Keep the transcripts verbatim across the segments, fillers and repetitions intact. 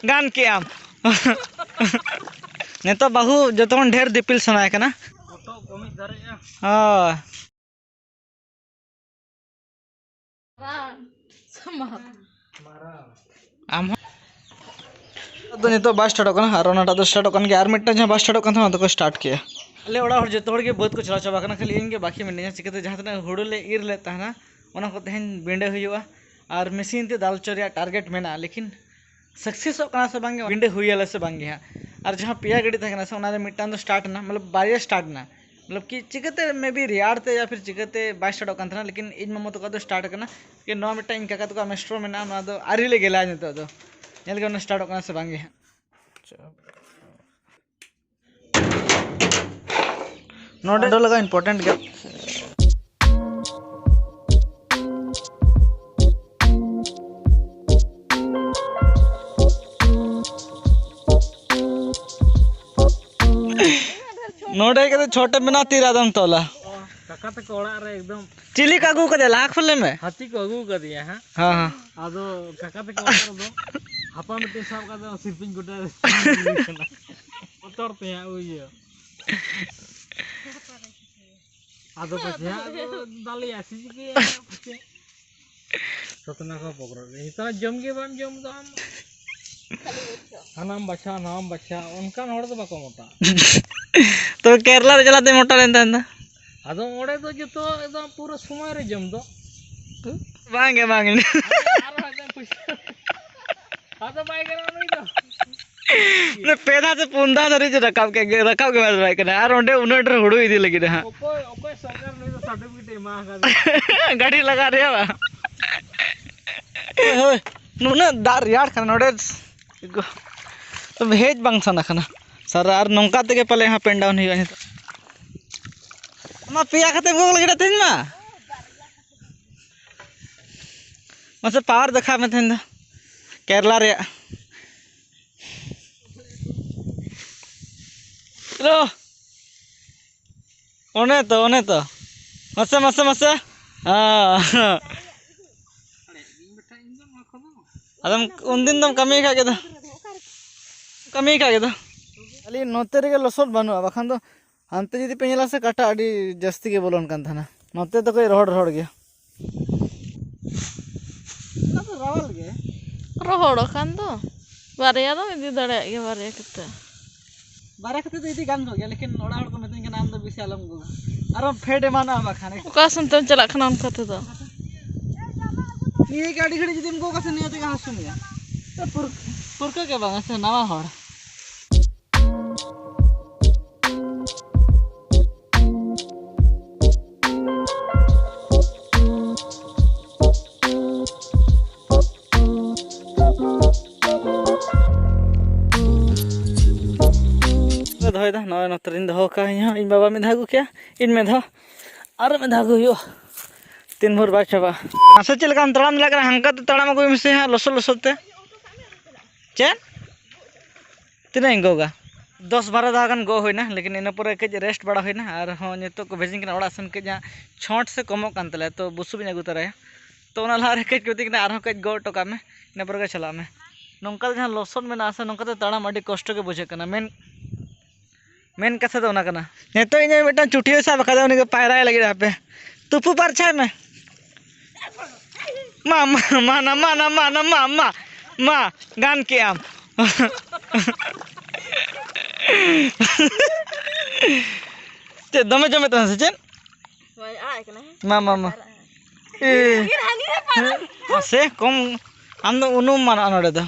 ᱜᱟᱱ ᱠᱮᱜ ᱟᱢ᱾ ᱱᱤᱛᱚᱜ ᱵᱟᱹᱦᱩ ᱡᱚᱛᱚ ᱠᱷᱚᱱ ᱰᱷᱮᱨ ᱫᱤᱯᱤᱞ ᱥᱟᱱᱟᱭᱮ ᱠᱟᱱᱟ᱾ ᱦᱚᱴᱚᱜ ᱠᱚ ᱢᱤᱫ ᱫᱷᱟᱨᱮᱜᱼᱟ᱾ ᱦᱳᱭ᱾ ᱟᱢ ᱦᱚᱸ᱾ ᱟᱫᱚ ᱱᱤᱛᱚᱜ ᱵᱟᱭ ᱥᱴᱟᱨᱴᱚᱜ ᱠᱟᱱᱟ, ᱟᱨ ᱚᱱᱟᱴᱟᱜ ᱫᱚ ᱥᱴᱟᱨᱴᱚᱜ ᱠᱟᱱ ᱜᱮᱭᱟ᱾ ᱟᱨ ᱢᱤᱫᱴᱟᱝ ᱡᱟᱦᱟᱸ ᱵᱟᱭ ᱥᱴᱟᱨᱴᱚᱜ ᱠᱟᱱ ᱛᱟᱦᱮᱱᱟ, ᱚᱱᱟ ᱫᱚᱠᱚ ᱥᱴᱟᱨᱴ ᱠᱮᱜᱼᱟ᱾ ᱟᱞᱮ ᱚᱲᱟᱜ ᱦᱚᱲ ᱡᱚᱛᱚ ᱦᱚᱲ ᱜᱮ ᱵᱟᱹᱫᱽ ᱠᱚ ᱪᱟᱞᱟᱣ ᱪᱟᱵᱟ ᱠᱟᱱᱟ, ᱠᱷᱟᱹᱞᱤ ᱤᱧ ᱜᱮ ᱵᱟᱹᱠᱤ ᱢᱤᱱᱟᱹᱧᱟ᱾ ᱪᱤᱠᱟᱹᱛᱮ ᱡᱟᱦᱟᱸ ᱛᱤᱱᱟᱹᱜ ᱦᱩᱲᱩ ᱞᱮ ᱤᱨ ᱞᱮᱫ ᱛᱟᱦᱮᱱᱟ, ᱚᱱᱟ ᱠᱚ ᱛᱮᱦᱮᱧ ᱵᱤᱸᱰᱟᱹ ᱦᱩᱭᱩᱜᱼᱟ᱾ ᱟᱨ ᱢᱮᱥᱤᱱ ᱛᱮ ᱫᱟᱞ ᱦᱚᱪᱚ ᱨᱮᱭᱟᱜ ᱴᱟᱨᱜᱮᱴ ᱢᱮᱱᱟᱜᱼᱟ, ᱞᱮᱠᱤᱱ ᱥᱟᱠᱥᱮᱥᱚᱜ ᱠᱟᱱᱟ ᱥᱮ ᱵᱟᱝ ᱜᱮ, ᱵᱤᱸᱰᱟᱹ ᱦᱩᱭ ᱟᱞᱮ ᱥᱮ ᱵᱟᱝ ᱜᱮ ᱦᱟᱸᱜ᱾ ᱟᱨ ᱡᱟᱦᱟᱸ ᱯᱮᱭᱟ ᱜᱟᱹᱰᱤ ᱛᱟᱦᱮᱸ ᱠᱟᱱᱟ ᱥᱮ, ᱚᱱᱟ ᱨᱮ ᱢᱤᱫᱴᱟᱝ ᱫᱚ ᱥᱴᱟᱨᱴ ᱮᱱᱟ, ᱢᱚᱛᱞᱚᱵ ᱵᱟᱨᱭᱟ ᱥᱴᱟᱨᱴ ᱮᱱᱟ, ᱢᱚᱛᱞᱚᱵ ᱠᱤ ᱪᱤᱠᱟᱹᱛᱮ maybe ᱨᱮᱭᱟᱲ ᱛᱮ ᱭᱟ ᱯᱷᱤᱨ ᱪᱤᱠᱟᱹᱛᱮ ᱵᱟᱭ ᱥᱴᱟᱨᱴᱚᱜ ᱠᱟᱱ ᱛᱟᱦᱮᱱᱟ, ᱞᱮᱠᱤᱱ ᱤᱧ ᱢᱟᱢᱚ ᱛᱟᱠᱚᱣᱟᱜ ᱫᱚ ᱥᱴᱟᱨᱴ ᱠᱟᱱᱟ᱾ ᱠᱤ ᱱᱚᱣᱟ ᱢᱤᱫᱴᱟᱝ ᱤᱧ ᱠᱟᱠᱟ ᱛᱟᱠᱚᱣᱟᱜ ᱢᱮᱥᱴᱨᱳ ᱢᱮᱱᱟᱜᱼᱟ, ᱱᱚᱣᱟ ᱫᱚ ᱟᱹᱣᱨᱤ ᱞᱮ ᱜᱮᱞᱟᱭᱟ ᱱᱤᱛᱚᱜ ᱫᱚ᱾ ᱧᱮᱞ ᱜᱮ ᱚᱱᱟ ᱥᱴᱟᱨᱴᱚᱜ ᱠᱟᱱᱟ ᱥᱮ ᱵᱟᱝ ᱜᱮ ᱦᱟᱸᱜ᱾ ᱱᱚᱰᱮ ᱫᱚ ᱞᱟᱜᱟ ᱤᱢᱯᱚᱨᱴᱮᱱᱴ ᱜᱮᱭᱟ᱾ ᱱᱚᱰᱮ ᱦᱮᱡ ᱠᱟᱛᱮ ᱪᱷᱚᱴᱮ ᱢᱮᱱᱟᱜᱼᱟ, ᱛᱤᱨ ᱟᱫᱚᱢ ᱛᱚᱞᱟ᱾ ᱠᱟᱠᱟ ᱛᱟᱠᱚ ᱚᱲᱟᱜ ᱨᱮ ᱮᱠᱫᱚᱢ ᱪᱤᱞᱤ ᱠᱚ ᱟᱹᱜᱩ ᱠᱟᱫᱮᱭᱟ? ᱞᱟᱦᱟ ᱠᱷᱚᱱ ᱞᱟᱹᱭ ᱢᱮ᱾ ᱦᱟᱹᱛᱤ ᱠᱚ ᱟᱹᱜᱩ ᱠᱟᱫᱮᱭᱟ ᱦᱟᱸᱜ᱾ ᱦᱮᱸ, ᱦᱮᱸ᱾ ᱟᱫᱚ ᱠᱟᱠᱟ ᱛᱟᱠᱚ ᱚᱲᱟᱜ ᱨᱮᱫᱚ ᱦᱟᱯᱟ ᱢᱤᱫᱴᱮᱱ ᱥᱟᱵ ᱠᱟᱛᱮ ᱥᱤᱞᱯᱤᱧ ᱜᱚᱴᱟ ᱠᱟᱱᱟ᱾ ᱵᱚᱛᱚᱨ ᱛᱮ ᱦᱟᱸᱜ ᱤᱭᱟᱹ᱾ ᱟᱫᱚ ᱯᱟᱪᱷᱮ ᱦᱟᱸᱜ ᱟᱫᱚ ᱫᱟᱞᱮᱭᱟ ᱥᱮ ᱪᱤᱠᱟᱹᱭᱟ ᱯᱟᱪᱷᱮ᱾ ᱥᱚᱛᱱᱟ ᱠᱚ ᱯᱚᱠᱨᱚ ᱨᱮ᱾ ᱱᱤᱛᱚᱜ ᱡᱚᱢ ᱜᱮ ᱵᱟᱢ ᱡᱚᱢ ᱫᱟ ᱟᱢ᱾ ᱦᱟᱱᱟᱢ ᱵᱟᱪᱷᱟᱣ, ᱱᱟᱣᱟᱢ ᱵᱟᱪᱷᱟᱣ, ᱚᱱᱠᱟᱱ ᱦᱚᱲ ᱫᱚ ᱵᱟᱠᱚ ᱢᱚᱴᱟᱜᱼᱟ᱾ ᱛᱚ ᱠᱮᱨᱞᱟ ᱨᱮ ᱪᱟᱞᱟᱜ ᱛᱮ ᱢᱚᱴᱟ ᱞᱮᱱ ᱛᱟᱦᱮᱸ ᱫᱚ᱾ ᱟᱫᱚ ᱚᱸᱰᱮ ᱫᱚ ᱡᱚᱛᱚ ᱮᱠᱫᱚᱢ ᱯᱩᱨᱟᱹ ᱥᱚᱢᱚᱭ ᱨᱮ ᱡᱚᱢ ᱫᱚ᱾ ᱵᱟᱝ ᱜᱮ, ᱵᱟᱝ ᱜᱮ᱾ ᱟᱨ ᱟᱨ ᱦᱚᱸ ᱮᱠᱫᱚᱢ ᱯᱩᱭᱥᱟᱹ᱾ ᱟᱫᱚ ᱵᱟᱭ ᱜᱟᱱᱚᱜᱼᱟ ᱱᱩᱭ ᱫᱚ᱾ ᱯᱮ ᱫᱷᱟᱣ ᱥᱮ ᱯᱩᱱ ᱫᱷᱟᱣ ᱫᱷᱟᱹᱨᱤᱡ ᱨᱟᱠᱟᱵ ᱠᱮᱫ ᱜᱮ, ᱨᱟᱠᱟᱵ ᱜᱮ ᱵᱟᱭ ᱫᱟᱲᱮᱭᱟᱜ ᱠᱟᱱᱟ᱾ ᱟᱨ ᱚᱸᱰᱮ ᱩᱱᱟᱹᱜ ᱰᱷᱮᱨ ᱦᱩᱲᱩ ᱤᱫᱤ ᱞᱟᱹᱜᱤᱫ ᱦᱟᱸᱜ᱾ ᱚᱠᱚᱭ, ᱚᱠᱚᱭ ᱥᱚᱨᱠᱟᱨ ᱱᱩᱭ ᱫᱚ ᱥᱟᱨᱴᱤᱯᱷᱤᱠᱮᱴ ᱮ ᱮᱢᱟ ᱟᱠᱟᱫᱮᱭᱟ? ᱜᱟᱹᱰᱤ ᱞᱟᱜᱟ ᱨᱮᱭᱟᱜ ᱵᱟᱝ? ᱦᱳᱭ, ᱦᱳᱭ, ᱱᱩᱱᱟᱹᱜ ᱫᱟᱜ ᱨᱮᱭᱟᱲ ᱠᱟᱱᱟ ᱱᱚᱰᱮ, ᱦᱮᱡ ᱵᱟᱝ ᱥᱟᱱᱟ ᱠᱟᱱᱟ᱾ ᱥᱟᱨᱟ ᱟᱨ ᱱᱚᱝᱠᱟ ᱛᱮᱜᱮ ᱯᱟᱞᱮ ᱦᱟᱸᱜ ᱯᱮᱱ ᱰᱟᱣᱩᱱ ᱦᱩᱭᱩᱜᱼᱟ ᱱᱤᱛᱚᱜ᱾ ᱟᱢᱟᱜ ᱯᱮᱭᱟ ᱠᱟᱛᱮ ᱜᱳᱞ ᱞᱟᱹᱜᱤᱫ ᱛᱮᱦᱮᱧ ᱢᱟ᱾ ᱢᱟᱥᱮ ᱯᱟᱣᱟᱨ ᱫᱮᱠᱷᱟᱣ ᱢᱮ ᱛᱮᱦᱮᱧ ᱫᱚ ᱠᱮᱨᱞᱟ ᱨᱮᱭᱟᱜ᱾ ᱦᱮᱞᱳ, ᱚᱱᱮ ᱛᱚ, ᱚᱱᱮ ᱛᱚ᱾ ᱢᱟᱥᱮ, ᱢᱟᱥᱮ, ᱢᱟᱥᱮ᱾ ᱦᱮᱸ᱾ ᱟᱫᱚᱢ ᱩᱱᱫᱤᱱ ᱫᱚᱢ ᱠᱟᱹᱢᱤ ᱟᱠᱟᱫ ᱜᱮᱫᱚ᱾ ᱠᱟᱹᱢᱤ ᱟᱠᱟᱫ ᱜᱮᱫᱚ᱾ ᱠᱷᱟᱹᱞᱤ ᱱᱚᱛᱮ ᱨᱮᱜᱮ ᱞᱚᱥᱚᱫ ᱵᱟᱹᱱᱩᱜᱼᱟ, ᱵᱟᱠᱷᱟᱱ ᱫᱚ ᱦᱟᱱᱛᱮ ᱡᱩᱫᱤ ᱯᱮ ᱧᱮᱞᱟ ᱥᱮ, ᱠᱟᱴᱟ ᱟᱹᱰᱤ ᱡᱟᱹᱥᱛᱤ ᱜᱮ ᱵᱚᱞᱚᱱ ᱠᱟᱱ ᱛᱟᱦᱮᱱᱟ᱾ ᱱᱚᱛᱮ ᱫᱚ ᱠᱟᱹᱡ ᱨᱚᱦᱚᱲ ᱨᱚᱦᱚᱲ ᱜᱮᱭᱟ᱾ ᱚᱱᱟ ᱫᱚ ᱨᱟᱣᱟᱞ ᱜᱮ᱾ ᱨᱚᱦᱚᱲ ᱟᱠᱟᱱ ᱫᱚ᱾ ᱵᱟᱨᱭᱟ ᱫᱚᱢ ᱤᱫᱤ ᱫᱟᱲᱮᱭᱟᱜ ᱜᱮᱭᱟ, ᱵᱟᱨᱭᱟ ᱠᱟᱛᱮ᱾ ᱵᱟᱨᱭᱟ ᱠᱟᱛᱮ ᱫᱚ ᱤᱫᱤ ᱜᱟᱱ ᱠᱚᱜ ᱜᱮᱭᱟ, ᱞᱮᱠᱤᱱ ᱚᱲᱟᱜ ᱦᱚᱲ ᱠᱚ ᱢᱤᱛᱟᱹᱧ ᱠᱟᱱᱟ, "ᱟᱢ ᱫᱚ ᱵᱮᱥᱤ ᱟᱞᱚᱢ ᱜᱚᱜᱟ, ᱟᱨᱚ ᱯᱷᱮᱰ ᱮᱢᱟᱱᱚᱜᱼᱟ ᱵᱟᱠᱷᱟᱱ᱾" ᱚᱠᱟ ᱥᱮᱱ ᱛᱮᱢ ᱪᱟᱞᱟᱜ ᱠᱟᱱᱟ ᱚᱱᱠᱟ ᱛᱮᱫᱚ? ᱱᱤᱭᱟᱹ ᱜᱮ ᱟᱹᱰᱤ ᱜᱷᱟᱹᱲᱤᱡ ᱡᱩᱫᱤᱢ ᱜᱚᱜᱟ ᱥᱮ, ᱱᱤᱭᱟᱹ ᱛᱮᱜᱮ ᱦᱟᱹᱥᱩ ᱢᱮᱭᱟ᱾ ᱯᱟᱹᱨ-, ᱯᱟᱹᱨᱠᱟᱹ ᱜᱮ ᱵᱟᱝᱟ ᱥᱮ, ᱱᱟᱣᱟ ᱦᱚᱲ᱾ ᱫᱚᱦᱚᱭᱮᱫᱟ, ᱱᱚᱜᱼᱚᱭ ᱱᱚᱛᱮ ᱨᱤᱧ ᱫᱚᱦᱚ ᱠᱟᱜᱼᱟ᱾ ᱤᱧ ᱦᱚᱸ, ᱤᱧ ᱵᱟᱵᱟ ᱢᱤᱫ ᱫᱷᱟᱣ ᱟᱹᱜᱩ ᱠᱮᱭᱟ, ᱤᱧ ᱢᱤᱫ ᱫᱷᱟᱣ, ᱟᱨ ᱢᱤᱫ ᱫᱷᱟᱣ ᱟᱹᱜᱩ ᱦᱩᱭᱩᱜᱼᱟ᱾ ᱛᱤᱱ ᱵᱷᱳᱨ ᱵᱟᱭ ᱪᱟᱵᱟᱜᱼᱟ᱾ ᱢᱟᱥᱮ ᱪᱮᱫ ᱞᱮᱠᱟᱢ ᱛᱟᱲᱟᱢ ᱫᱟᱲᱮᱭᱟᱜ ᱠᱟᱱᱟ? ᱦᱟᱱᱠᱟ ᱛᱮ ᱛᱟᱲᱟᱢ ᱟᱹᱜᱩᱭ ᱢᱮᱥᱮ ᱦᱟᱸᱜ, ᱞᱚᱥᱚᱫ ᱞᱚᱥᱚᱫ ᱛᱮ᱾ ᱪᱮᱫ? ᱛᱤᱱᱟᱹᱜ ᱤᱧ ᱜᱚᱜᱟ? ᱫᱚᱥ ᱵᱟᱨᱚ ᱫᱷᱟᱣ ᱜᱟᱱ ᱜᱚᱜ ᱦᱩᱭᱱᱟ, ᱞᱮᱠᱤᱱ ᱤᱱᱟᱹ ᱯᱚᱨᱮ ᱠᱟᱹᱡ ᱨᱮᱥᱴ ᱵᱟᱲᱟ ᱦᱩᱭᱱᱟ᱾ ᱟᱨᱦᱚᱸ ᱱᱤᱛᱚᱜ ᱠᱚ ᱵᱷᱮᱡᱟᱧ ᱠᱟᱱᱟ ᱚᱲᱟᱜ ᱥᱮᱱ, ᱠᱟᱹᱡ ᱦᱟᱸᱜ ᱪᱷᱚᱴ ᱥᱮ ᱠᱚᱢᱚᱜ ᱠᱟᱱ ᱛᱟᱞᱮᱭᱟ, ᱛᱚ ᱵᱩᱥᱩᱵ ᱤᱧ ᱟᱹᱜᱩ ᱛᱚᱨᱟᱭᱟ᱾ ᱛᱚ ᱚᱱᱟ ᱞᱟᱦᱟ ᱨᱮ ᱠᱟᱹᱡ ᱠᱚ ᱢᱮᱛᱟᱹᱧ ᱠᱟᱱᱟ, "ᱟᱨᱦᱚᱸ ᱠᱟᱹᱡ ᱜᱚᱜ ᱦᱚᱴᱚ ᱠᱟᱜ ᱢᱮ, ᱤᱱᱟᱹ ᱯᱚᱨᱮ ᱜᱮ ᱪᱟᱞᱟᱜ ᱢᱮ᱾" ᱱᱚᱝᱠᱟ ᱛᱮ ᱡᱟᱦᱟᱸ ᱞᱚᱥᱚᱫ ᱢᱮᱱᱟᱜᱼᱟ ᱥᱮ, ᱱᱚᱝᱠᱟ ᱛᱮ ᱛᱟᱲᱟᱢ ᱟᱹᱰᱤ ᱠᱚᱥᱴᱚ ᱜᱮ ᱵᱩᱡᱷᱟᱹᱜ ᱠᱟᱱᱟ᱾ ᱢᱮᱱ, ᱢᱮᱱ ᱠᱟᱛᱷᱟ ᱫᱚ ᱚᱱᱟ ᱠᱟᱱᱟ᱾ ᱱᱤᱛᱚᱜ ᱤᱧ ᱢᱤᱫᱴᱟᱝ ᱪᱩᱴᱭᱟᱹ ᱥᱟᱵ ᱟᱠᱟᱫᱟ, ᱩᱱᱤ ᱜᱮ ᱯᱟᱭᱨᱟᱭ ᱞᱟᱹᱜᱤᱫ᱾ ᱦᱟᱯᱮ, ᱛᱩᱯᱩ ᱯᱟᱨᱪᱷᱟᱭ ᱢᱮ᱾ ᱢᱟ, ᱢᱟ, ᱢᱟ, ᱱᱟ, ᱢᱟ, ᱱᱟ, ᱢᱟ, ᱱᱟ, ᱢᱟ, ᱢᱟ, ᱢᱟ, ᱜᱟᱱ ᱠᱮᱜ ᱟᱢ᱾ ᱪᱮᱫ ᱫᱚᱢᱮ ᱡᱚᱢᱮᱫ ᱛᱟᱦᱮᱱᱟ ᱥᱮ ᱪᱮᱫ? ᱦᱳᱭ, ᱟᱲᱟᱜ ᱠᱟᱱᱟ, ᱦᱮᱸ? ᱢᱟ, ᱢᱟ, ᱢᱟ᱾ ᱟᱲᱟᱜ, ᱦᱮᱸ᱾ ᱮ᱾ ᱦᱟᱹᱱᱤ ᱨᱮ ᱯᱟᱨᱚᱢ᱾ ᱢᱟᱥᱮ ᱠᱚᱢ, ᱟᱢ ᱫᱚ ᱩᱱᱩᱢ ᱢᱟᱱᱟᱜᱼᱟ ᱱᱚᱰᱮ ᱫᱚ᱾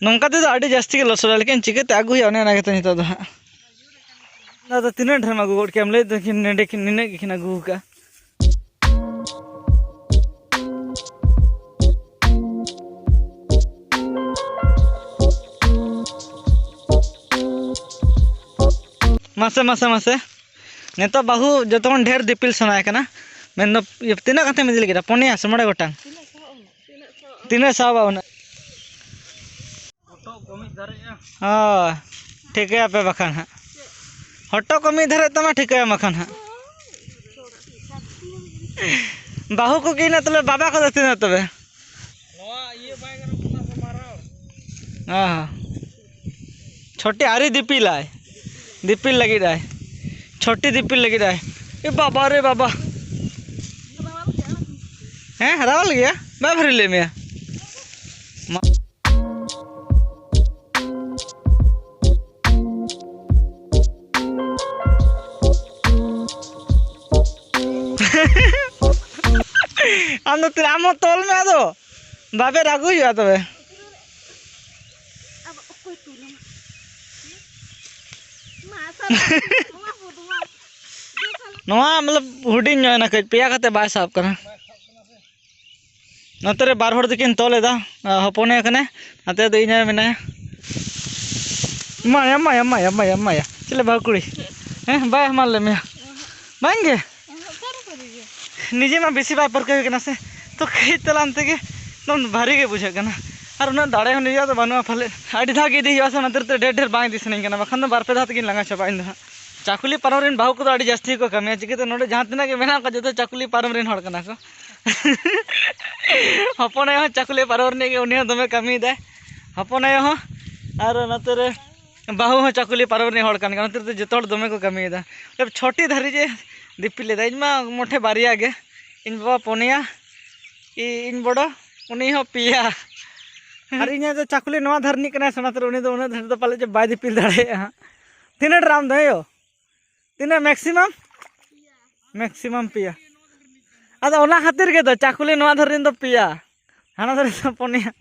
ᱱᱚᱝᱠᱟ ᱛᱮᱫᱚ ᱟᱹᱰᱤ ᱡᱟᱹᱥᱛᱤ ᱜᱮ ᱞᱚᱥᱚᱫᱟ, ᱞᱮᱠᱤᱱ ᱪᱤᱠᱟᱹᱛᱮ ᱟᱹᱜᱩ ᱦᱩᱭᱩᱜᱼᱟ, ᱚᱱᱮ ᱚᱱᱟ ᱜᱮᱛᱚ ᱱᱤᱛᱚᱜ ᱫᱚ ᱦᱟᱸᱜ᱾ ᱫᱟᱫᱟ, ᱛᱤᱱᱟᱹᱜ ᱰᱷᱮᱨᱮᱢ ᱟᱹᱜᱩ ᱜᱚᱫ ᱠᱮᱜᱼᱟ? ᱞᱟᱹᱭᱮᱫ ᱫᱚᱠᱤᱱ ᱱᱚᱰᱮ ᱠᱤᱱ ᱱᱤᱱᱟᱹᱜ ᱜᱮᱠᱤᱱ ᱟᱹᱜᱩ ᱟᱠᱟᱫᱼᱟ᱾ ᱢᱟᱥᱮ, ᱢᱟᱥᱮ, ᱢᱟᱥᱮ᱾ ᱱᱤᱛᱚᱜ ᱵᱟᱹᱦᱩ ᱡᱚᱛᱚ ᱠᱷᱚᱱ ᱰᱷᱮᱨ ᱫᱤᱯᱤᱞ ᱥᱟᱱᱟᱭᱮ ᱠᱟᱱᱟ᱾ ᱢᱮᱱᱫᱚ, ᱤᱭᱟᱹ, ᱛᱤᱱᱟᱹᱜ ᱠᱟᱛᱮᱢ ᱤᱫᱤ ᱞᱟᱹᱜᱤᱫ? ᱯᱩᱱᱭᱟ ᱥᱮ ᱢᱚᱬᱮ ᱜᱚᱴᱟᱝ? ᱛᱤᱱᱟᱹᱜ ᱥᱟᱦᱚᱵᱼᱟ ᱩᱱᱟᱹᱜ? ᱦᱳᱭ, ᱴᱷᱤᱠᱟᱹᱭᱟᱯᱮ ᱵᱟᱠᱷᱟᱱ ᱦᱟᱸᱜ᱾ ᱦᱚᱴᱚᱜ ᱠᱚ ᱢᱤᱫ ᱫᱷᱟᱨᱮ ᱛᱟᱢᱟ, ᱴᱷᱤᱠᱟᱹᱭᱟᱢ ᱵᱟᱠᱷᱟᱱ ᱦᱟᱸᱜ᱾ ᱵᱟᱹᱦᱩ ᱠᱚ ᱠᱤᱱᱟ ᱛᱚᱵᱮ, ᱵᱟᱵᱟ ᱠᱚᱫᱚ ᱛᱤᱱᱟᱹᱜ ᱛᱚᱵᱮ? ᱦᱮᱸ, ᱦᱮᱸ᱾ ᱪᱷᱚᱴᱤ ᱟᱹᱣᱨᱤ ᱫᱤᱯᱤᱞᱟᱭ᱾ ᱫᱤᱯᱤᱞ ᱞᱟᱹᱜᱤᱫ ᱟᱭ᱾ ᱪᱷᱚᱴᱤ ᱫᱤᱯᱤᱞ ᱞᱟᱹᱜᱤᱫ ᱟᱭ᱾ ᱮ ᱵᱟᱵᱟ ᱨᱮ ᱵᱟᱵᱟ᱾ ᱦᱮᱸ, ᱨᱟᱣᱟᱞ ᱜᱮᱭᱟ᱾ ᱵᱟᱭ ᱵᱷᱟᱹᱨᱤ ᱞᱮᱫ ᱢᱮᱭᱟ? ᱢᱟ- ᱟᱢ ᱫᱚ ᱛᱤᱱᱟᱹᱜ, ᱟᱢ ᱦᱚᱸ ᱛᱚᱞ ᱢᱮ ᱟᱫᱚ᱾ ᱵᱟᱵᱮᱨ ᱟᱹᱜᱩ ᱦᱩᱭᱩᱜᱼᱟ ᱛᱚᱵᱮ᱾ ᱟᱵᱚ ᱚᱠᱚᱭ ᱛᱩᱞᱟᱹᱢ? ᱢᱟ, ᱥᱟᱵ ᱱᱚᱣᱟ ᱵᱚ, ᱱᱚᱣᱟ᱾ ᱱᱚᱣᱟ ᱢᱚᱛᱞᱚᱵ ᱦᱩᱰᱤᱧ ᱧᱚᱜ ᱮᱱᱟ ᱠᱟᱹᱡ, ᱯᱮᱭᱟ ᱠᱟᱛᱮ ᱵᱟᱭ ᱥᱟᱵ ᱠᱟᱱᱟ᱾ ᱱᱚᱛᱮ ᱨᱮ ᱵᱟᱨ ᱦᱚᱲ ᱫᱚᱠᱤᱱ ᱛᱚᱞ ᱮᱫᱟ, ᱟᱨ ᱦᱚᱯᱚᱱᱮ ᱠᱟᱱᱟᱭ, ᱱᱚᱛᱮ ᱫᱚ ᱤᱧ ᱟᱭᱳ ᱢᱮᱱᱟᱭᱟ᱾ ᱮᱢᱟᱭᱟ, ᱮᱢᱟᱭᱟ, ᱮᱢᱟᱭᱟ, ᱮᱢᱟᱭᱟ, ᱮᱢᱟᱭᱟ᱾ ᱪᱮᱞᱮ ᱵᱟᱹᱦᱩ ᱠᱩᱲᱤ? ᱦᱮᱸ, ᱵᱟᱭ ᱦᱟᱢᱟᱞ ᱞᱮᱫ ᱢᱮᱭᱟ? ᱵᱟᱝ ᱜᱮ? ᱱᱤᱡᱮ ᱢᱟ ᱵᱮᱥᱤ ᱵᱟᱭ ᱯᱟᱹᱨᱠᱟᱹᱣ ᱠᱟᱱᱟ ᱥᱮ, ᱛᱚ ᱠᱟᱹᱡ ᱛᱟᱞᱟᱝ ᱛᱮᱜᱮ ᱮᱠᱫᱚᱢ ᱵᱷᱟᱨᱤ ᱜᱮ ᱵᱩᱡᱷᱟᱹᱜ ᱠᱟᱱᱟ᱾ ᱟᱨ ᱩᱱᱟᱹᱜ ᱫᱟᱲᱮ ᱦᱚᱸ ᱱᱤᱡᱮᱭᱟᱜ ᱫᱚ ᱵᱟᱹᱱᱩᱜᱼᱟ ᱯᱟᱞᱮ᱾ ᱟᱹᱰᱤ ᱫᱷᱟᱣ ᱜᱮ ᱤᱫᱤ ᱦᱩᱭᱩᱜᱼᱟ ᱥᱮ, ᱚᱱᱟ ᱠᱷᱟᱹᱛᱤᱨ ᱛᱮ ᱰᱷᱮᱨ ᱰᱷᱮᱨ ᱵᱟᱝ ᱤᱫᱤ ᱥᱟᱱᱟᱧ ᱠᱟᱱᱟ, ᱵᱟᱠᱷᱟᱱ ᱫᱚ ᱵᱟᱨ ᱯᱮ ᱫᱷᱟᱣ ᱛᱮᱜᱤᱧ ᱞᱟᱸᱜᱟ ᱪᱟᱵᱟᱜᱼᱟ ᱤᱧ ᱫᱚ ᱦᱟᱸᱜ᱾ ᱪᱟᱠᱩᱞᱤ ᱯᱟᱨᱚᱢ ᱨᱮᱱ ᱵᱟᱹᱦᱩ ᱠᱚᱫᱚ ᱟᱹᱰᱤ ᱡᱟᱹᱥᱛᱤ ᱜᱮᱠᱚ ᱠᱟᱹᱢᱤᱭᱟ, ᱪᱤᱠᱟᱹᱛᱮ ᱱᱚᱰᱮ ᱡᱟᱦᱟᱸ ᱛᱤᱱᱟᱹᱜ ᱜᱮ ᱢᱮᱱᱟᱜ ᱠᱚᱣᱟ ᱡᱚᱛᱚ ᱪᱟᱠᱩᱞᱤ ᱯᱟᱨᱚᱢ ᱨᱮᱱ ᱦᱚᱲ ᱠᱟᱱᱟ ᱠᱚ᱾ ᱦᱚᱯᱚᱱ ᱟᱭᱳ ᱦᱚᱸ ᱪᱟᱠᱩᱞᱤ ᱯᱟᱨᱚᱢ ᱨᱤᱱᱤᱡ ᱜᱮ, ᱩᱱᱤ ᱦᱚᱸ ᱫᱚᱢᱮ ᱠᱟᱹᱢᱤᱭᱮᱫᱟᱭ, ᱦᱚᱯᱚᱱ ᱟᱭᱳ ᱦᱚᱸ᱾ ᱟᱨ ᱱᱚᱛᱮ ᱨᱮ ᱵᱟᱹᱦᱩ ᱦᱚᱸ ᱪᱟᱠᱩᱞᱤ ᱯᱟᱨᱚᱢ ᱨᱤᱱᱤᱡ ᱦᱚᱲ ᱠᱟᱱ ᱜᱮᱭᱟ, ᱚᱱᱟ ᱠᱷᱟᱹᱛᱤᱨ ᱛᱮ ᱡᱚᱛᱚ ᱦᱚᱲ ᱫᱚᱢᱮ ᱠᱚ ᱠᱟᱹᱢᱤᱭᱮᱫᱟ᱾ ᱪᱷᱚᱴᱤ ᱫᱷᱟᱹᱨᱤᱡ ᱮ ᱫᱤᱯᱤᱞ ᱞᱮᱫᱟ, ᱤᱧ ᱢᱟ ᱢᱚᱴᱷᱮ ᱵᱟᱨᱭᱟ ᱜᱮ, ᱤᱧ ᱵᱟᱵᱟ ᱯᱩᱱᱭᱟ, ᱤ-, ᱤᱧ ᱵᱚᱰᱚ, ᱩᱱᱤ ᱦᱚᱸ ᱯᱮᱭᱟ᱾ ᱟᱨ ᱤᱧᱟᱹᱜ ᱫᱚ ᱪᱟᱠᱩᱞᱤ ᱱᱚᱣᱟ ᱫᱷᱟᱨ ᱨᱤᱱᱤᱡ ᱠᱟᱱᱟᱭ ᱥᱮ, ᱚᱱᱟ ᱠᱷᱟᱹᱛᱤᱨ ᱩᱱᱤ ᱫᱚ ᱩᱱᱟᱹᱜ ᱫᱷᱟᱹᱨᱤᱡ ᱫᱚ ᱯᱟᱞᱮ ᱪᱚ ᱵᱟᱭ ᱫᱤᱯᱤᱞ ᱫᱟᱲᱮᱭᱟᱜᱼᱟ ᱦᱟᱸᱜ᱾ ᱛᱤᱱᱟᱹᱜ ᱰᱨᱟᱢ ᱫᱚ ᱭᱳ? ᱛᱤᱱᱟᱹᱜ maximum? Maximum ᱯᱮᱭᱟ᱾ ᱟᱫᱚ ᱚᱱᱟ ᱠᱷᱟᱹᱛᱤᱨ ᱜᱮ ᱫᱚ ᱪᱟᱠᱩᱞᱤ ᱱᱚᱣᱟ ᱫᱷᱟᱨᱮ ᱨᱮᱱ ᱫᱚ ᱯᱮᱭᱟ, ᱦᱟᱱᱟ ᱫᱷᱟᱨᱮ ᱫᱚ ᱯᱩᱱᱭᱟ᱾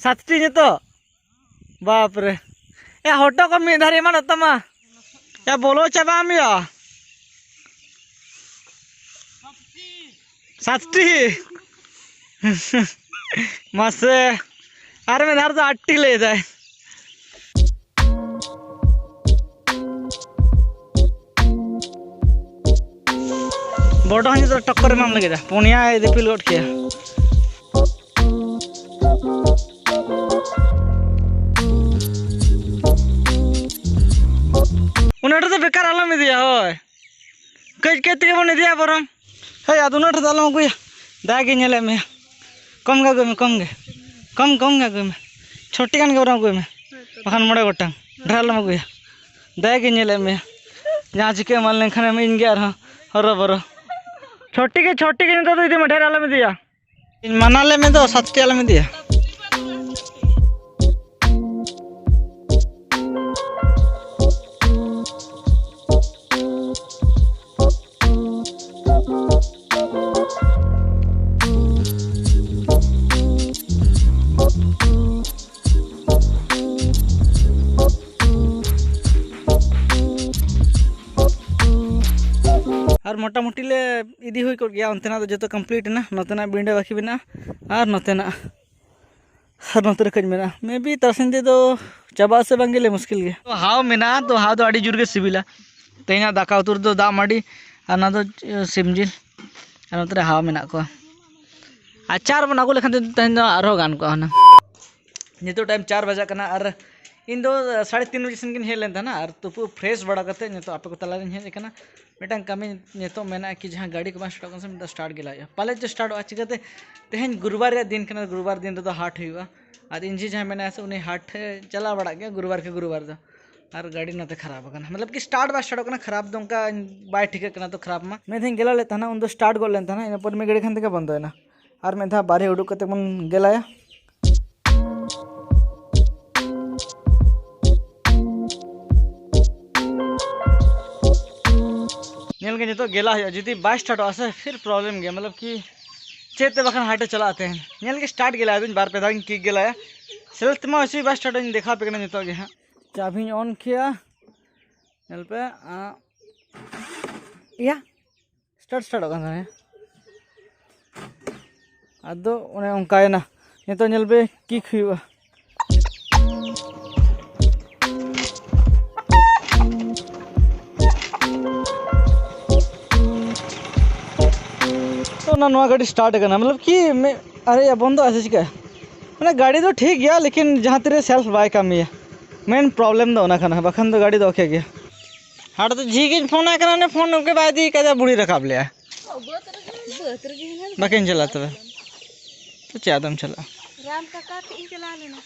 ᱥᱟᱛᱴᱤ ᱱᱤᱛᱚᱜ? ᱵᱟᱯ ᱨᱮ᱾ ᱮ, ᱦᱚᱴᱚᱜ ᱠᱚ ᱢᱤᱫ ᱫᱷᱟᱨᱮ ᱮᱢᱟᱱᱚᱜ ᱛᱟᱢᱟ᱾ ᱮ, ᱵᱚᱞᱚ ᱪᱟᱵᱟᱜ ᱟᱢ ᱭᱟ᱾ ᱥᱟᱛᱴᱤ᱾ ᱢᱟᱥᱮ, ᱟᱨ ᱢᱤᱫ ᱫᱷᱟᱣ ᱫᱚ ᱟᱴᱴᱤ ᱞᱟᱹᱭ ᱫᱟᱭ᱾ ᱵᱚᱰᱚ ᱦᱚᱸ ᱱᱤᱛᱚᱜ ᱴᱚᱠᱠᱚᱨ ᱮᱢᱟᱢ ᱞᱟᱹᱜᱤᱫ, ᱯᱩᱱᱭᱟᱭ ᱫᱤᱯᱤᱞ ᱜᱚᱫ ᱠᱮᱭᱟ᱾ ᱩᱱᱟᱹᱜ ᱰᱷᱮᱨ ᱫᱚ ᱵᱮᱠᱟᱨ ᱟᱞᱚᱢ ᱤᱫᱤᱭᱟ, ᱦᱳᱭ᱾ ᱠᱟᱹᱡ ᱠᱟᱹᱡ ᱛᱮᱜᱮ ᱵᱚᱱ ᱤᱫᱤᱭᱟ ᱵᱚᱨᱚᱝ᱾ ᱦᱳᱭ, ᱟᱫᱚ ᱩᱱᱟᱹᱜ ᱰᱷᱮᱨ ᱫᱚ ᱟᱞᱚᱢ ᱟᱹᱜᱩᱭᱟ᱾ ᱫᱟᱜ ᱜᱮ ᱧᱮᱞᱮᱫ ᱢᱮᱭᱟ᱾ ᱠᱚᱢ ᱜᱮ ᱟᱹᱜᱩᱭ ᱢᱮ, ᱠᱚᱢ ᱜᱮ᱾ ᱠᱚᱢ, ᱠᱚᱢ ᱜᱮ ᱟᱹᱜᱩᱭ ᱢᱮ᱾ ᱪᱷᱚᱴᱤ ᱜᱟᱱ ᱜᱮ ᱵᱚᱨᱚᱝ ᱟᱹᱜᱩᱭ ᱢᱮ, ᱵᱟᱠᱷᱟᱱ ᱢᱚᱬᱮ ᱜᱚᱴᱟᱝ, ᱰᱷᱮᱨ ᱟᱞᱚᱢ ᱟᱹᱜᱩᱭᱟ᱾ ᱫᱟᱭᱟ ᱜᱮ ᱧᱮᱞᱮᱫ ᱢᱮᱭᱟ, ᱡᱟᱦᱟᱸ ᱪᱤᱠᱟᱹ ᱮᱢᱟᱱ ᱞᱮᱱᱠᱷᱟᱱᱮᱢ ᱤᱧ ᱜᱮ ᱟᱨᱦᱚᱸ ᱦᱚᱨᱚ ᱵᱚᱨᱚ᱾ ᱪᱷᱚᱴᱤ ᱜᱮ, ᱪᱷᱚᱴᱤ ᱜᱮ ᱱᱤᱛᱚᱜ ᱫᱚ ᱤᱫᱤ ᱢᱮ, ᱰᱷᱮᱨ ᱟᱞᱚᱢ ᱤᱫᱤᱭᱟ᱾ ᱤᱧ ᱢᱟᱱᱟ ᱞᱮ ᱢᱮ ᱫᱚ, ᱥᱟᱛᱴᱤ ᱟᱞᱚᱢ ᱤᱫᱤᱭᱟ᱾ ᱟᱨ ᱢᱚᱴᱟᱢᱩᱴᱤ ᱞᱮ ᱤᱫᱤ ᱦᱩᱭ ᱠᱚᱜ ᱜᱮᱭᱟ, ᱚᱱᱛᱮᱱᱟᱜ ᱫᱚ ᱡᱚᱛᱚ ᱠᱚᱢᱯᱞᱤᱴ ᱮᱱᱟ, ᱱᱚᱛᱮᱱᱟᱜ ᱵᱤᱸᱰᱟᱹ ᱵᱟᱹᱠᱤ ᱢᱮᱱᱟᱜᱼᱟ ᱟᱨ ᱱᱚᱛᱮᱱᱟᱜ, ᱟᱨ ᱱᱚᱛᱮ ᱨᱮ ᱠᱟᱹᱡ ᱢᱮᱱᱟᱜᱼᱟ᱾ ᱢᱮ ᱵᱤ ᱛᱟᱨᱟᱥᱤᱧ ᱛᱮᱫᱚ ᱪᱟᱵᱟᱜ ᱟᱥᱮ ᱵᱟᱝ ᱜᱮ ᱞᱟᱹᱭ ᱢᱩᱥᱠᱤᱞ ᱜᱮᱭᱟ᱾ ᱛᱚ ᱦᱟᱣ ᱢᱮᱱᱟᱜᱼᱟ, ᱛᱚ ᱦᱟᱣ ᱫᱚ ᱟᱹᱰᱤ ᱡᱳᱨ ᱜᱮ ᱥᱤᱵᱤᱞᱟ᱾ ᱛᱮᱦᱮᱧᱟᱜ ᱫᱟᱠᱟ ᱩᱛᱩ ᱨᱮᱫᱚ ᱫᱟᱜ ᱢᱟᱹᱰᱤ ᱟᱨ ᱚᱱᱟ ᱫᱚ ᱥᱤᱢ ᱡᱤᱞ, ᱟᱨ ᱱᱚᱛᱮ ᱨᱮ ᱦᱟᱣ ᱢᱮᱱᱟᱜ ᱠᱚᱣᱟ᱾ ᱟᱪᱟᱨ ᱵᱚᱱ ᱟᱹᱜᱩ ᱞᱮᱠᱷᱟᱱ ᱫᱚ ᱛᱮᱦᱮᱧ ᱫᱚ ᱟᱨᱦᱚᱸ ᱜᱟᱱ ᱠᱚᱜᱼᱟ ᱦᱩᱱᱟᱹᱝ᱾ ᱱᱤᱛᱚᱜ ᱴᱟᱭᱤᱢ ᱪᱟᱨ ᱵᱟᱡᱟᱜ ᱠᱟᱱᱟ ᱟᱨ ᱤᱧ ᱫᱚ ᱥᱟᱲᱮ ᱛᱤᱱ ᱵᱟᱡᱮ ᱥᱮᱱ ᱜᱤᱧ ᱦᱮᱡ ᱞᱮᱱ ᱛᱟᱦᱮᱱᱟ ᱟᱨ ᱛᱩᱯᱩ ᱯᱷᱨᱮᱥ ᱵᱟᱲᱟ ᱠᱟᱛᱮ ᱱᱤᱛᱚᱜ ᱟᱯᱮ ᱠᱚ ᱛᱟᱞᱟᱨᱤᱧ ᱦᱮᱡ ᱟᱠᱟᱱᱟ᱾ ᱢᱤᱫᱴᱟᱝ ᱠᱟᱹᱢᱤ ᱱᱤᱛᱚᱜ ᱢᱮᱱᱟᱜᱼᱟ ᱠᱤ ᱡᱟᱦᱟᱸ ᱜᱟᱹᱰᱤ ᱠᱚ ᱵᱟᱝ ᱥᱴᱟᱨᱴᱚᱜ ᱠᱟᱱᱟ ᱥᱮ, ᱢᱤᱫᱴᱟᱝ ᱥᱴᱟᱨᱴ ᱜᱮ ᱞᱟᱜᱟᱜᱼᱟ, ᱯᱟᱞᱮ ᱪᱚ ᱥᱴᱟᱨᱴᱚᱜᱼᱟ᱾ ᱪᱤᱠᱟᱹᱛᱮ ᱛᱮᱦᱮᱧ ᱜᱩᱨᱩᱵᱟᱨ ᱨᱮᱭᱟᱜ ᱫᱤᱱ ᱠᱟᱱᱟ, ᱜᱩᱨᱩᱵᱟᱨ ᱫᱤᱱ ᱨᱮᱫᱚ ᱦᱟᱴ ᱦᱩᱭᱩᱜᱼᱟ᱾ ᱟᱨ ᱤᱧ ᱡᱷᱤ ᱡᱟᱦᱟᱸᱭ ᱢᱮᱱᱟᱭᱟ ᱥᱮ, ᱩᱱᱤ ᱦᱟᱴ ᱮ ᱪᱟᱞᱟᱣ ᱵᱟᱲᱟᱜ ᱜᱮᱭᱟ ᱜᱩᱨᱩᱵᱟᱨ ᱠᱮ ᱜᱩᱨᱩᱵᱟᱨ ᱫᱚ᱾ ᱟᱨ ᱜᱟᱹᱰᱤ ᱱᱚᱛᱮ ᱠᱷᱟᱨᱟᱯ ᱟᱠᱟᱱᱟ, ᱢᱚᱛᱞᱚᱵ ᱠᱤ ᱥᱴᱟᱨᱴ ᱵᱟᱭ ᱥᱴᱟᱨᱴᱚᱜ ᱠᱟᱱᱟ, ᱠᱷᱟᱨᱟᱯ ᱫᱚ ᱚᱱᱠᱟ ᱵᱟᱭ ᱴᱷᱤᱠᱟᱹᱜ ᱠᱟᱱᱟ᱾ ᱛᱚ ᱠᱷᱟᱨᱟᱯ ᱢᱟ ᱢᱤᱫ ᱫᱷᱟᱣ ᱤᱧ ᱜᱮᱞᱟ ᱞᱮᱫ ᱛᱟᱦᱮᱱᱟ, ᱩᱱ ᱫᱚ ᱥᱴᱟᱨᱴ ᱜᱚᱫ ᱞᱮᱱ ᱛᱟᱦᱮᱱᱟ, ᱤᱱᱟᱹ ᱯᱚᱨ ᱢᱤᱫ ᱜᱷᱟᱹᱲᱤ ᱠᱷᱟᱱ ᱛᱮᱜᱮ ᱵᱚᱱᱫᱚᱭᱮᱱᱟ᱾ ᱟᱨ ᱢᱤᱫ ᱫᱷᱟᱣ ᱵᱟᱨᱦᱮ ᱩᱰᱩᱠ ᱠᱟᱛᱮ ᱵᱚᱱ ᱜᱮᱞᱟᱭᱟ᱾ ᱧᱮᱞ ᱜᱮ ᱱᱤᱛᱚᱜ ᱜᱮᱞᱟ ᱦᱩᱭᱩᱜᱼᱟ, ᱡᱩᱫᱤ ᱵᱟᱭ ᱥᱴᱟᱨᱴᱚᱜᱼᱟ ᱥᱮ ᱯᱷᱤᱨ ᱯᱨᱚᱵᱞᱮᱢ ᱜᱮᱭᱟ, ᱢᱚᱛᱞᱚᱵ ᱠᱤ ᱪᱮᱫ ᱛᱮ ᱵᱟᱠᱷᱟᱱ ᱦᱟᱴᱮ ᱪᱟᱞᱟᱜᱼᱟ ᱛᱮᱦᱮᱧ᱾ ᱧᱮᱞ ᱜᱮ ᱥᱴᱟᱨᱴ ᱜᱮᱞᱟᱭ ᱫᱩᱧ ᱵᱟᱨ ᱯᱮ ᱫᱷᱟᱣ ᱤᱧ ᱠᱤᱠ ᱜᱮᱞᱟᱭᱟ, ᱥᱮᱞᱯ ᱛᱮᱢᱟ ᱚᱵᱚᱥᱥᱳᱭ ᱵᱟᱭ ᱥᱴᱟᱨᱴᱚᱜᱼᱟ, ᱤᱧ ᱫᱮᱠᱷᱟᱣ ᱟᱯᱮ ᱠᱟᱱᱟ ᱱᱤᱛᱚᱜ ᱜᱮ ᱦᱟᱸᱜ᱾ ᱪᱟᱵᱤᱧ ᱚᱱ ᱠᱮᱭᱟ, ᱧᱮᱞ ᱯᱮ, ᱟᱸ, ᱤᱭᱟ, ᱥᱴᱟᱨᱴ ᱥᱴᱟᱨᱴᱚᱜ ᱠᱟᱱ ᱛᱟᱦᱮᱸ᱾ ᱟᱫᱚ ᱚᱱᱮ ᱚᱱᱠᱟᱭᱮᱱᱟ᱾ ᱱᱤᱛᱚᱜ ᱧᱮᱞ ᱯᱮ, ᱠᱤᱠ ᱦᱩᱭᱩᱜᱼᱟ᱾ ᱛᱚ ᱚᱱᱟ, ᱱᱚᱣᱟ ᱜᱟᱹᱰᱤ ᱥᱴᱟᱨᱴ ᱟᱠᱟᱱᱟ, ᱢᱚᱛᱞᱚᱵ ᱠᱤ ᱢᱮ-, ᱟᱨᱮ ᱭᱟ, ᱵᱚᱱᱫᱚ ᱟᱥᱮ ᱪᱤᱠᱟᱹ? ᱢᱟᱱᱮ ᱜᱟᱹᱰᱤ ᱫᱚ ᱴᱷᱤᱠ ᱜᱮᱭᱟ, ᱞᱮᱠᱤᱱ ᱡᱟᱦᱟᱸ ᱛᱤᱨᱮ ᱥᱮᱞᱯ ᱵᱟᱭ ᱠᱟᱹᱢᱤᱭᱟ, ᱢᱮᱱ ᱯᱨᱚᱵᱞᱮᱢ ᱫᱚ ᱚᱱᱟ ᱠᱟᱱᱟ, ᱵᱟᱠᱷᱟᱱ ᱫᱚ ᱜᱟᱹᱰᱤ ᱫᱚ ᱳᱠᱮ ᱜᱮᱭᱟ᱾ ᱦᱟᱴ ᱫᱚ ᱡᱷᱤ ᱜᱤᱧ ᱯᱷᱳᱱ ᱟᱭ ᱠᱟᱱᱟ, ᱩᱱᱤ ᱯᱷᱳᱱ ᱜᱮ ᱵᱟᱭ ᱤᱫᱤ ᱠᱟᱫᱮᱭᱟ, ᱵᱩᱲᱦᱤ ᱨᱟᱠᱟᱵ ᱞᱮᱭᱟ᱾ ᱵᱟᱹᱫᱽ ᱨᱮᱜᱮ ᱦᱮᱱᱟᱜ ᱞᱮᱭᱟ᱾ ᱵᱟᱹᱠᱤᱱ ᱪᱟᱞᱟᱜᱼᱟ ᱛᱚᱵᱮ᱾ ᱛᱚ ᱪᱮᱫ ᱟᱫᱚᱢ ᱪᱟᱞᱟᱜᱼᱟ? ᱨᱟᱱ ᱠᱟᱠᱟ ᱴᱷᱮᱱ ᱤᱧ ᱪᱟᱞᱟᱣ ᱞᱮᱱᱟ᱾